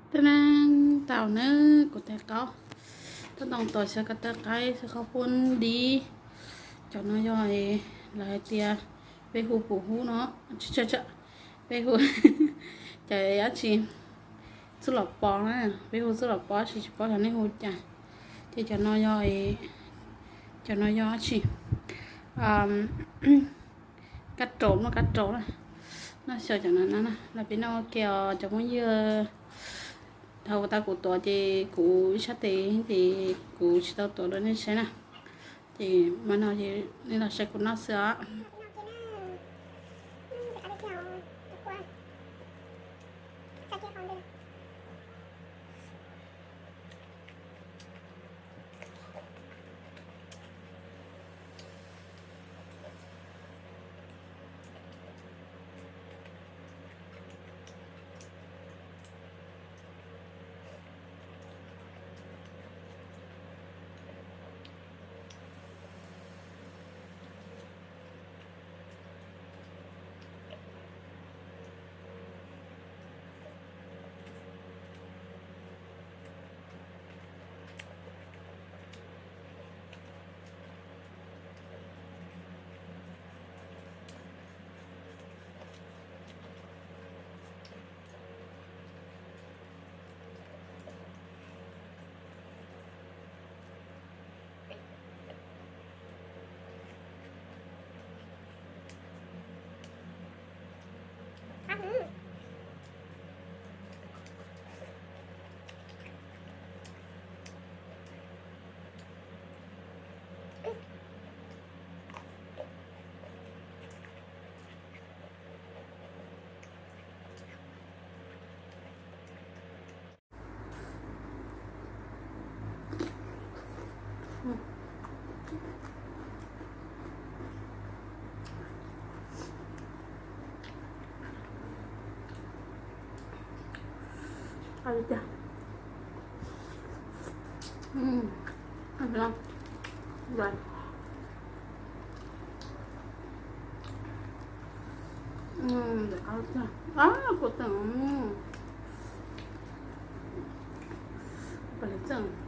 Tau na, tau na, kuv tais qaub, tab tom tuav xyaw ko taw qaib, xyaw qhov pua dib. Cov no yog lawv hais tias peb hu pum hub no, peb hu cov dab tsi, txuj lom pov na, peb hu txuj lom pov, tsis tsis paub xyov nej hu cas. Ces cov no yog, cov no yog dab tsi, kab raum, noj kab raum na, noj xyaw cov no na, los peb noj ua ke os cov phooj ywg. Thaum tau kuv tuav ces kuv ib sab tes ces kuv tsis tau tuav rau nej saib na. Ces mas no nej los saib kuv noj xwb os. Kuv teem, pam li txeej.